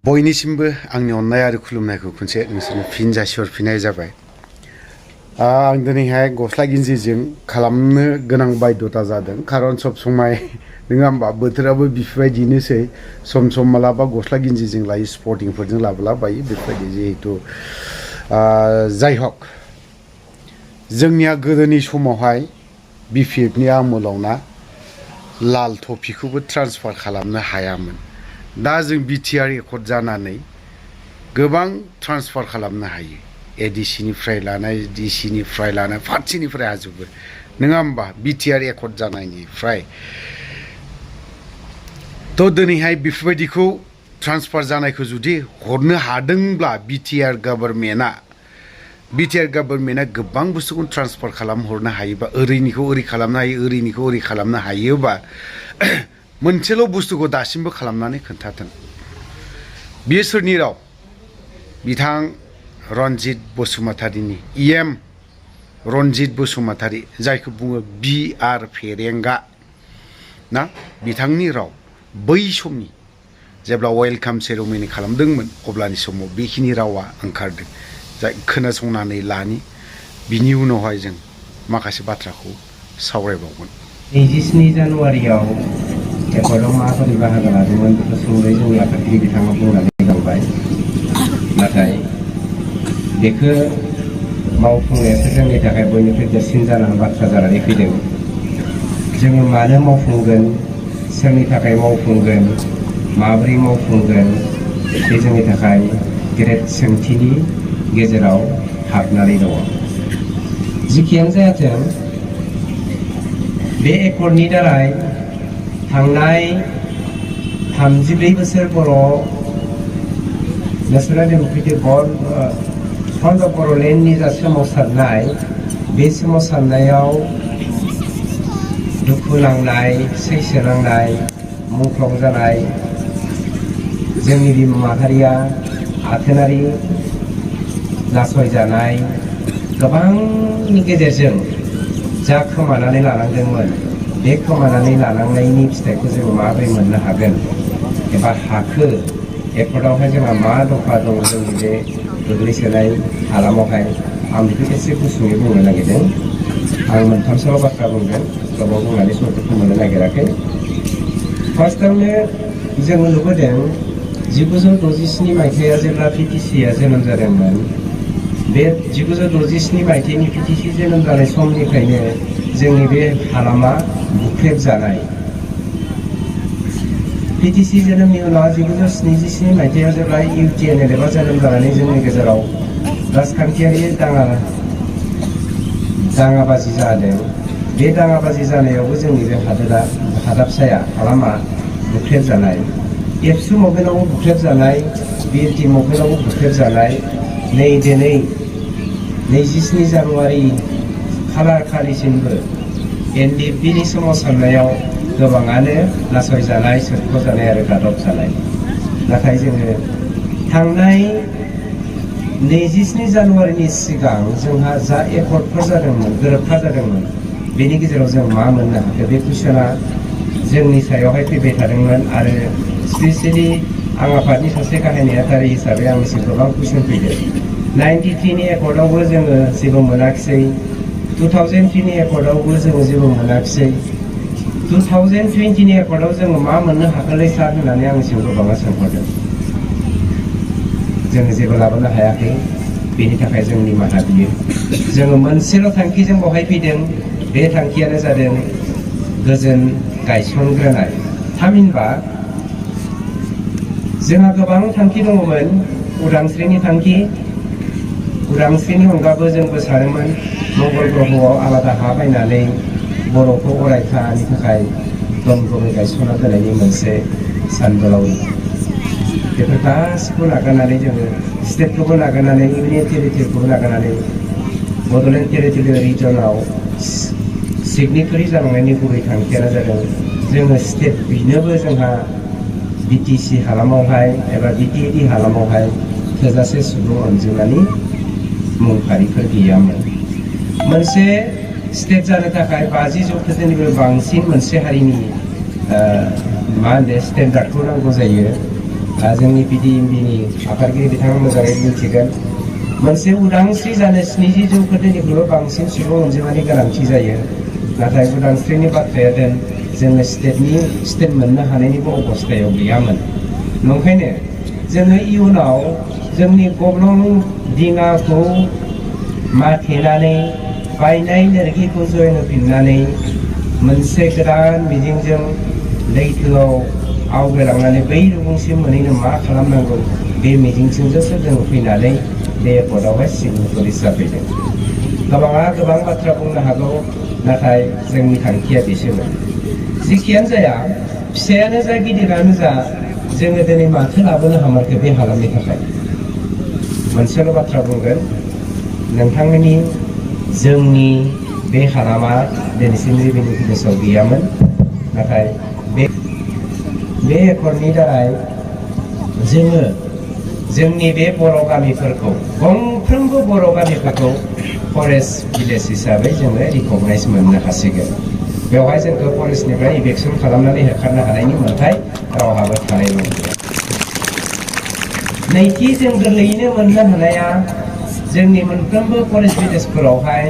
बयनिसिमबो आंनि अननाय आरो खुलुमनायखौ खनसे नोंसोरनो फिन जासिहरफिननाय जाबाय। आं दिनैहाय गस्ला गिन्जिजों खालामनो गोनां बायद'था जादों, खारन सब समाय नङा होमबा बोथोराबो बेफोरबायदिनोसै, सम सम मालाबा गस्ला गिन्जिजों लायो, स्पर्टिंफोरजों लाबोलाबायो बेफोरबायदि। जिहेथु जाय हक, जोंनिया गोदोनि समावहाय BPFनि आमोलावना लाल टफिखौबो ट्रान्सफार खालामनो हायामोन। दा जों BTR एकर्ड जानानै गोबां ट्रान्सफार खालामनो हायो। ADCनिफ्राय लानाय, DCनिफ्राय लानाय, फारसेनिफ्राय हाजोबो नङा होमबा BTR एकर्ड जानायनिफ्राय। थ' दिनैहाय बेफोरबायदिखौ ट्रान्सफार जानायखौ जुदि हरनो हादोंब्ला BTR गभर्नमेन्टआ गोबां बुस्थुखौ ट्रान्सफार खालामहरनो हायोबा, ओरैनिखौ ओरै खालामनो हायो, ओरैनिखौ ओरै खालामनो हायोबा मोनसेल' बुस्थुखौ दासिमबो खालामनानै खोन्थाथों। बेयो सोरनि राव? बिथां रनजित बसुमतारीनि, EM रनजित बसुमतारी, जायखौ बुङो BR फेरेंगा ना, बिथांनि राव। बै समनि जेब्ला वेलकाम सेरेमनि खालामदोंमोन अब्लानि समाव बेखिनि रावा ओंखारदों। जाय खोनासंनानै लानि, बिनि उनावहाय जों माखासे बाथ्राखौ सावरायबावगोन। 27 जानुवारियाव एकर्डआव माबोरै बाहागो लादोंमोन बेखौ सुंद'यै जोंनि आफादगिरि बिथाङा बुंनानै गालांबाय। नाथाय बेखौ मावफुंनायासो जोंनि थाखाय बयनिख्रुइ देरसिन बाथ्रा जानानै फैदों। जोङो मानो मावफुंगोन, सोरनि थाखाय मावफुंगोन, माबोरै मावफुंगोन, बे जोंनि थाखाय गेदेर सोंथिनि गेजेराव हाबनानै दङ। जिखियानो जायाथों, बे एकर्डनि दारै थांनाय 34 बोसोर बर' नेशनेल डेम'क्रेटिक फ्रन्ट अफ बर'लेण्डनि जा सोमावसारनाय, बे सोमावसारनायाव दुखु नांनाय, सैसो नांनाय, मुंख्लं जानाय जोंनि बिमा माहारिया आथोनारि नासयजानाय गोबांनि गेजेरजों जा खोमानानै लानांदोंमोन, बे खोमानानै लानांनायनि फिथाइखौ जों माबोरै मोननो हागोन एबा हाखो, एकर्डआवहाय जोंहा मा दफा दं जोंनि बे गोग्लैसोनाय हालामावहाय, आं बेखौ एसे गुसुङै बुंनो नागिरदों। आं मोनथामसोल' बाथ्रा बुंगोन, गोबाव बुंनानै समखौ मोननो नागिराखै। फार्स्टआवनो जोङो नुबोदों 1967 मायथाइयाव जेब्ला PTCआ जोनोम जादोंमोन, बे 1967 मायथाइनि PTC जोनोम जानाय समनिफ्रायनो जोंनि बे हालामा बुख्रेबजानाय। PTC जोनोमनि उनाव 1977 मायथाइयाव जेब्ला UTNLF जोनोम जानानै जोंनि गेजेराव राजखान्थियारि दाङाबाजि जादों, बे दाङाबाजि जानायावबो जोंनि बे हादाबसाया हालामा बुख्रेबजानाय। एबसु मुभमेन्टआवबो बुख्रेबजानाय, BLT मुभमेन्टआवबो बुख्रेबजानाय। नै दिनै 27 जानुवारि खालार खालिसिमबो NDFBनि सोमावसारनायाव गोबाङानो नासयजानाय, सोरख'जानाय आरो गादबजानाय। नाथाय जोङो थांनाय 27 जानुवारिनि सिगां जोंहा जा एकर्डफोर जादोंमोन, गोरोबथा जादोंमोन, बेनि गेजेराव जों मा मोननो हाखो, बे कुइसना जोंनि सायावहाय फैबाय थादोंमोन। आरो स्पेसियेलि आं आफादनि सासे गाहाय नेहाथारि हिसाबै आंनिसिम गोबां कुइसन फैदों। 93नि एकर्डआवबो जोङो जेबो मोनाखिसै, 2003नि एकर्डआवबो जोङो जेबो मोनाखिसै, 2020नि एकर्डआव जोङो मा मोननो हाखोलै सार होननानै आंनिसिम गोबाङा सोंहरदों। जोङो जेबो लाबोनो हायाखै, बेनि थाखाय जों निमाहा बियो। जोङो मोनसेल' थांखिजों बहाय फैदों, बे थांखियानो जादों गोजोन गायसनग्रोनाय। थामहिनबा जोंहा गोबां थांखि दङमोन। उदांस्रिनि थांखि, उदांस्रिनि अनगाबो जोंबो सानोमोन मंगल ग्रहआव आलादा हा बायनानै बर'खौ अरायथानि थाखाय दमदमै गायसनना दोननायनि मोनसे सानबोलावरि। बेफोर गासिखौबो नागारनानै जोङो स्टेटखौबो नागारनानै, इउनियन टेरिटरिखौबो नागारनानै बड'लेण्ड टेरिटरियेल रिजनाव सिगनेटरि जालांनायनि गुबै थांखियानो जादों जोङो स्टेट बिनोबो जोंहा BTC हालामावहाय एबा BTAD हालामावहाय थोजासे सुबुं अनजिमानि मुंफारिफोर गैयामोन। मोनसे स्टेट जानो थाखाय 50 जौखोन्दोनिबो बांसिन मोनसे हारिनि मा होनो स्टेन्डार्डखौ नांगौ जायो। जोंनि PDMB-नि आफादगिरि बिथाङा मोजाङै मिथिगोन मोनसे उदांस्रि जानो 70 जौखोन्दोनिख्रुइबो बांसिन सुबुं अनजिमानि गोनांथि जायो नाथाय उदांस्रिनि बाथ्राया दोन जोङो स्टेट मोननो हानायनिबो अबस्थायाव गैयामोन नंखायनो जोङो इयुनाव जोंनि गब्लं दिङाखौ माथेनानै बायनाय लोरगिखौ जयन होफिननानै मोनसे गोदान मिजिंजों लैथोआव आवगायलांनानै बै रुगुंसिम मोनहैनो मा खालामनांगौ बे मिजिंजोंसो जों फैनानै बे एयारपर्टआवहाय सिगनेचार जाफैदों गोबाङा गोबां बाथ्रा बुंनो हागौ नाथाय जोंनि थांखिया बिसोमोन जिखियानो जाया फिसायानो जा गिदिरानो जा जोङो दिनै माथो लाबोनो हामारखो बे हालामनि थाखाय मोनसेल' बाथ्रा बुंगोन नोंथांमोननि जोंनि बे हालामा दिनैसिम रेभिनिउ भिलेजाव गैयामोन नाथाय बे एकर्डनि दारै जोङो जोंनि बे बर' गामिफोरखौ गंफ्रोमबो बर' गामिफोरखौ फरेस्ट भिलेज हिसाबै जोङो रिकगनाइज मोननो हासिगोन बेवहाय जोंखौ फरेस्टनिफ्राय इभेक्सन खालामनानै होखारनो हानायनि मोन्थाय रावहाबो थानाय नंलिया नैथि जों गोरलैयैनो मोननो हानाया जोंनि मोनफ्रोमबो फरेस्ट भिलेजफोरावहाय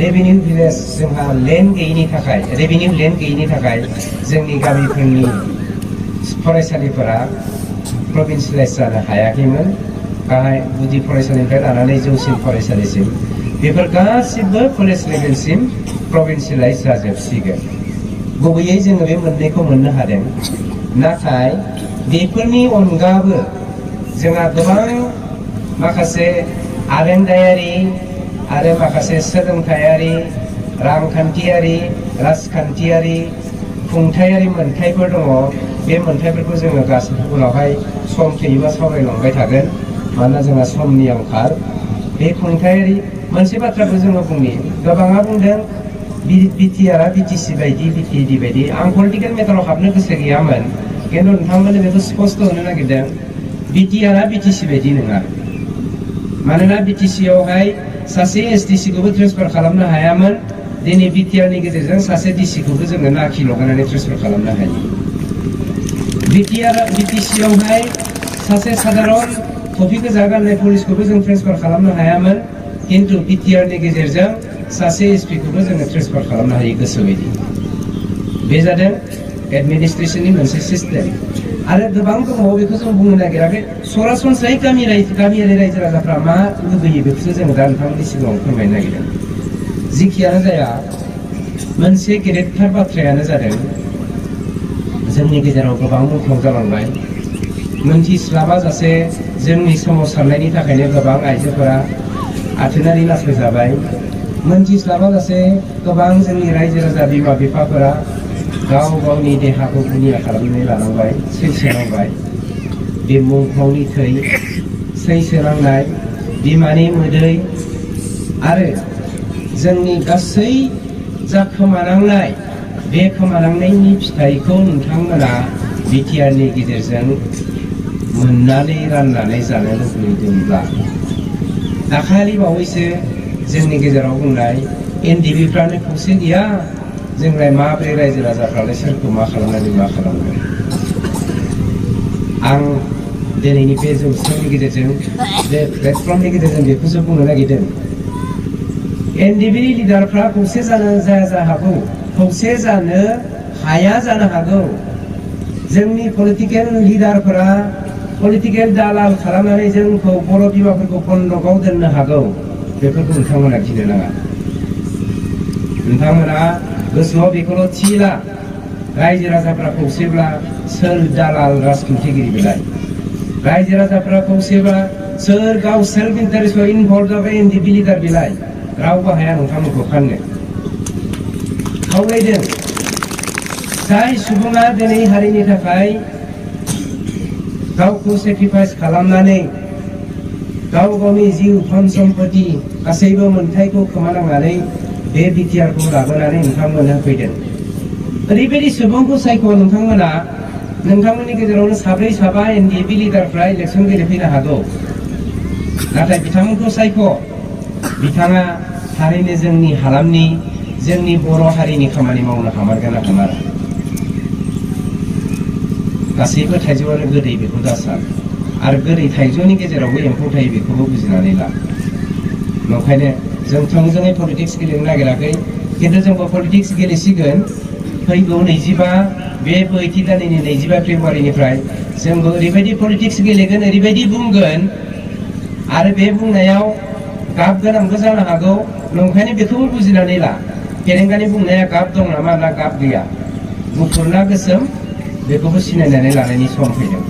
रेभिनिउ भिलेज जोंहा लेन्ड गैयिनि थाखाय रेभिनिउ लेन्ड गैयिनि थाखाय जोंनि गामिफोरनि फरायसालिफोरा प्रभिन्सियेलाइज जानो हायाखैमोन गाहाय गुदि फरायसालिनिफ्राय लानानै जौसिन फरायसालिसिम बेफोर गासिबो कलेज लेभेलसिम प्रभिन्सियेलाइज जाजोबसिगोन गुबैयै जोङो बे मोननैखौ मोननो हादों नाथाय बेफोरनि अनगाबो जोंहा गोबां माखासे आरोंदायारि आरो माखासे सोलोंथायारि रांखान्थियारि राजखान्थियारि खुंथायारि मोन्थायफोर दङ बे मोन्थायफोरखौ जोङो गासिबो उनावहाय सम फैयोबा सावरायलांबाय थागोन मानोना जोंहा समनि आंखाल बे खुंथायारि मोनसे बाथ्राखौ जोङो बुंनि गोबाङा बुंदों बिटिआरआ बिटिसि बायदि बिटिएडि बायदि आं पलिटिकेल मेटाराव हाबनो गोसो गैयामोन खिन्थु नोंथांमोननो बेखौ स्पष्ट होनो नागिरदों बिटिआरआ बिटिसि बायदि नङा मानोना बिटिसियावहाय सासे एसटिसिखौबो ट्रेन्सफार खालामनो हायामोन दिनै बिटिआरनि गेजेरजों सासे डिसिखौबो जोङो नाखि लगायनानै ट्रेन्सफार खालामनो हायो बिटिसियावहाय सासे साधारन टफि गोजा गाननाय पुलिसखौबो जों ट्रेन्सफार खालामनो हायामोन किन्तु बिटिआरनि गेजेरजों सासे एसपिखौबो जोङो ट्रेन्सफार खालामनो हायो गोसोबायदि बे जादों एडमिनिस्ट्रेशननि मोनसे सिस्टेम आरो गोबां दङ बेखौ जों बुंनो नागिराखै सरासनस्रायै गामियारि रायजो राजाफ्रा मा लुबैयो बेखौसो जोङो दा नोंथांमोननि सिगाङाव फोरमायनो नागिरदों जिखियानो जाया मोनसे गेदेरथार बाथ्रायानो जादों जोंनि गेजेराव गोबां मुंख्लं जालांबाय मोनथिस्लाबा जासे जोंनि सोमावसारनायनि थाखायनो गोबां आइजोफोरा आथोनारि नासयजाबाय मोनथिस्लाबा जासे गोबां जोंनि रायजो राजा बिमा बिफाफोरा गाव गावनि देहाखौ गुनिया खालामनानै लानांबाय सैसोनांबाय बे मुंख्लंनि थै सैसोनांनाय बिमानि मोदै आरो जोंनि गासै जा खोमानांनाय बे खोमानांनायनि फिथाइखौ नोंथांमोना बिटिआरनि गेजेरजों मोननानै राननानै जानो लुबैदोंब्ला दाखालि बावैसो जोंनि गेजेराव बुंनाय एनडिबिफ्रानो खौसे गैया जोंलाय माब्रै रायजो राजाफ्रालाय सोरखौ मा खालामनानै मा खालामगोन आं दिनैनि बे जौस्रांनि गेजेरजों बे प्लेटफर्मनि गेजेरजों बेखौसो बुंनो नागिरदों एनडिबि लिडारफ्रा खौसे जानो जाया हागौ खौसे जानो हाया जानो हागौ जोंनि पलिटिकेल लिडारफोरा पलिटिकेल दालाल खालामनानै जोंखौ बर' बिमाफोरखौ बन्दकआव दोननो हागौ बेफोरखौ नोंथांमोना गिनो नाङा नोंथांमोना गोसोआव बेखौल' थिला रायजो राजाफ्रा खौसेब्ला सोर दालाल राजखान्थिगिरि बेलाय रायजो राजाफ्रा खौसेब्ला सोर गाव सेल्फ इन्टारेस्टआव इनभल्भ जाबाय एनडिबि लिडार बेलाय रावबो हाया नोंथांमोनखौ फाननो खावलायदों जाय सुबुङा दिनै हारिनि थाखाय गावखौ सेक्रिफाइस खालामनानै गाव गावनि जिउ धन सम्पति गासैबो मोन्थायखौ खोमानांनानै बे बिटिआरखौ लाबोनानै नोंथांमोननो फैदों ओरैबायदि सुबुंखौ सायख' नोंथांमोना नोंथांमोननि गेजेरावनो साब्रै साबा एनडिबि लिडारफ्रा इलेक्सन गेलेफैनो हागौ नाथाय बिथांमोनखौ सायख' बिथाङा थारैनो जोंनि हालामनि जोंनि बर' हारिनि खामानि मावनो हामारगोन ना हामारा गासैबो थाइजौआनो गोदै बेखौ दासान आरो गोदै थाइजौनि गेजेरावबो एम्फौ थायो बेखौबो बुजिनानै ला। नंखायनो जों थोंजोङै पलिटिक्स गेलेनो नागिराखै, खिन्थु जोंबो पलिटिक्स गेलेसिगोन फैगौ 25 बे बैथि दाननि 25 फेब्रुवारिनिफ्राय जोंबो ओरैबायदि पलिटिक्स गेलेगोन, ओरैबायदि बुंगोन आरो बे बुंनायाव गाब गोनांबो जानो हागौ। नंखायनो बेखौबो बुजिनानै ला, फेरेंगानि बुंनाया गाब दं नामा ना गाब गैया, गुफुर ना गोसोम बेखौबो सिनायनानै लानायनि सम फैदों।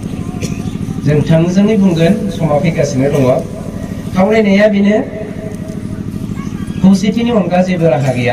जों थोंजोङै बुंगोन, समा फैगासिनो दङ। खावलायनाया बेनो, खौसेथिनि अनगा जेबो राहा गैया।